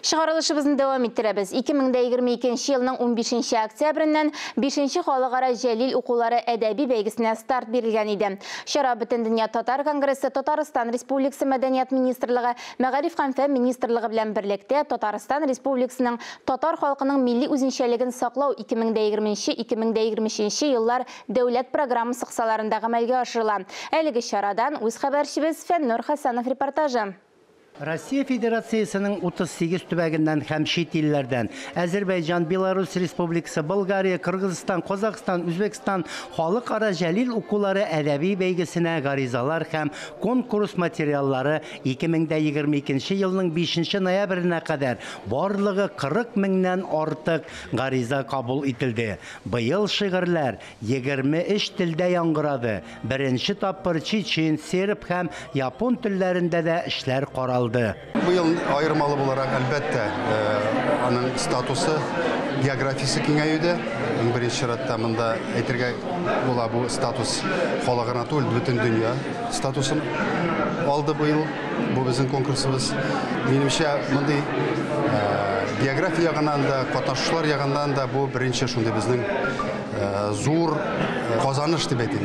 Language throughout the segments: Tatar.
Чыгарылышыбызны дәвам иттерәбез. 2022 елның 15 октябреннән 5 халыкара Җәлил укулары әдәби бәйгесенә старт бирелгән иде. Чара Бөтендөнья татар конгрессы, Татарстан Республикасы Мәдәният министрлыгы, Мәгариф һәм фән министрлыгы белән берлектә Татарстан Республикасының татар халкының милли үзенчәлеген саклау 2020-2023 еллар дәүләт программасы кысаларында гамәлгә ашырыла. Әлеге чарадан үз хәбәрчебез Фәннур Хәсәнов репортажы. Россия Федерациясенең 38 төбәгеннән һәм чит илләрдән Әзербайҗан, Беларусь Республикасы, Болгария, Кыргызстан, Казахстан, Үзбәкстан халыкара Җәлил укулары әдәби бәйгесенә гаризалар һәм конкурс материаллары 2022 елның 5 ноябренә кадәр барлыгы 40 меңнән артык гариза кабул ителде. Быел шигырьләр 23 телдә яңгырады. Беренче тапкыр чечен, серб һәм япон телләрендә дә эшләр каралды. Быел аермалы буларак, әлбәттә, аның статусы, географиясе киңәюдә. Иң беренче чиратта монда әйтергә була, бу статус халык гына түгел, бөтен дөнья статусын алды быел. Бу безнең конкурсыбыз. Минемчә, мондый география ягыннан да, катнашучылар ягыннан да бу беренче шундый безнең зур казаныш дип әйтим.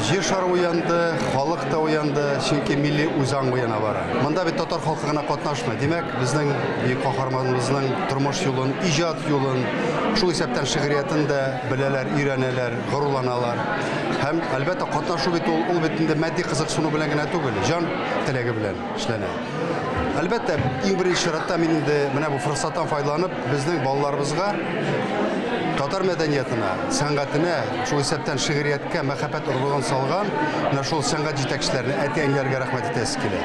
Җир шары уянды, халык та уянды, чөнки милли үзаң уяна бара. Монда бит татар халкы гына катнашмый. Димәк, безнең бөек каһарманыбызның тормыш юлын, иҗат юлын, шул исәптән шигъриятен дә беләләр, өйрәнәләр, горурланалар. Һәм, әлбәттә, катнашу бит ул бит инде матди кызыксыну белән генә түгел, җан теләге белән эшләнә. Әлбәттә, иң беренче чиратта мин инде менә бу форсаттан файдаланып, безнең балаларыбызга татар мәдәниятына, сәнгатенә, шул исәптән шигърияткә мәхәббәт орлыгын салган менә шул сәнгать җитәкчеләренә, әти-әниләргә рәхмәт итәсе килә.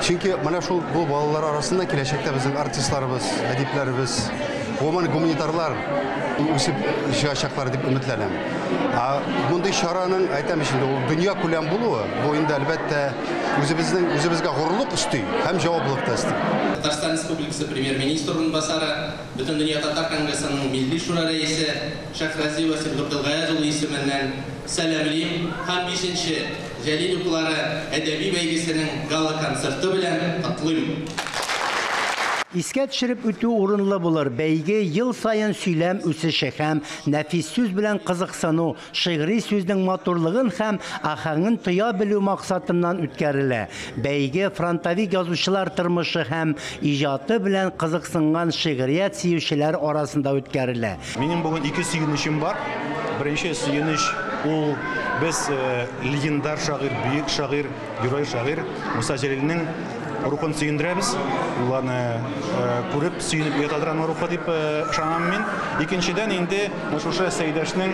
Чөнки менә шул бу балалар арасында киләчәктә безнең артистларыбыз, әдипләребез, гомумән гуманитарлар үсеп чыгачаклар дип өметләнәм. Ә мондый чараның, әйтәм ич инде, ул дөнья күләм булуы, бу инде әлбәттә үзебезнең үзебезгә горурлык өсти һәм җаваплылык та өсти. Татарстан Республикасы Премьер-министры урынбасары, Бөтендөнья татар конгрессының Милли шура рәисе Шәйхразиев Васил Габделгаяз улы исеменнән сәламлим һәм бишенче Җәлил укулары әдәби бәйгесенең гала-концерты белән котлыйм. Искә төшереп үтү урынлы булыр, бәйге ел саен сөйләм үсеше һәм нәфис сүз белән кызыксыну, шигъри сүзнең матурлыгын һәм аһәңен тоя белү максатыннан үткәрелә. Бәйге фронтовик язучылар тормышы һәм иҗаты белән кызыксынган шигърият сөючеләр арасында үткәрелә. Минем бүген ике сөенечем бар. Беренче сөенеч ул без легендар шагыйрь, бөек шагыйрь, герой шагыйрь Муса Җәлилнең рухын сөендерәбез. Ул аны күреп, сөенеп ятадыр аның рухы дип ышанам мин. Икенчедән инде шушы Сәйдәшнең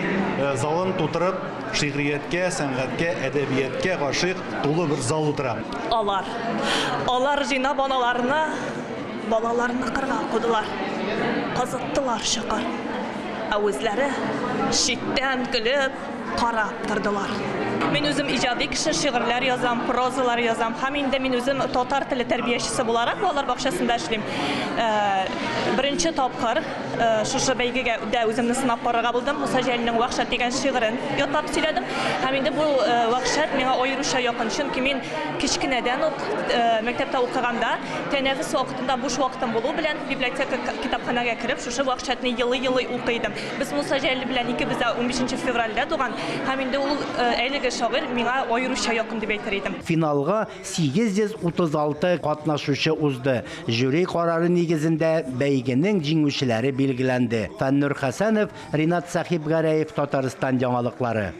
залын тутырып, шигърияткә, сәнгатькә, әдәбияткә гашыйк тулы бер зал утыра. Алар, алар җыйнап аналарны, балаларны кырга кудылар, казыттылар чокыр. Ә үзләре читтән көлеп карап тордылар. Мин үзем иҗади кеше, шигырьләр язам, прозалар язам һәм инде мин үзем татар теле тәрбиячесе буларак балалар бакчасында эшлим. Беренче тапкыр шушы бәйгегә дә үземне сынап карарга булдым. Муса Җәлилнең Вәхшәт дигән шигырен ятлап сөйләдем. Һәм инде бу вәхшәт миңа аеруча якын, чөнки мин кечкенәдән үк мәктәптә укыганда тәнәфес вакытында буш вакытым булу белән библиотека китапханәгә кереп шушы вәхшәтне елый-елый укый идем. Без Муса Җәлил белән икебез дә 15 февральдә туган һәм инде ул әлеге шагыйрь миңа аеруча якын дип әйтер идем. Финалга 836 катнашучы узды. Жюри карары нигезендә бәйгенең җиңүчеләре билгеләнде. Фәннур Хәсәнов, Ринат Сәхибгәрәев, Татарстан яңалыклары.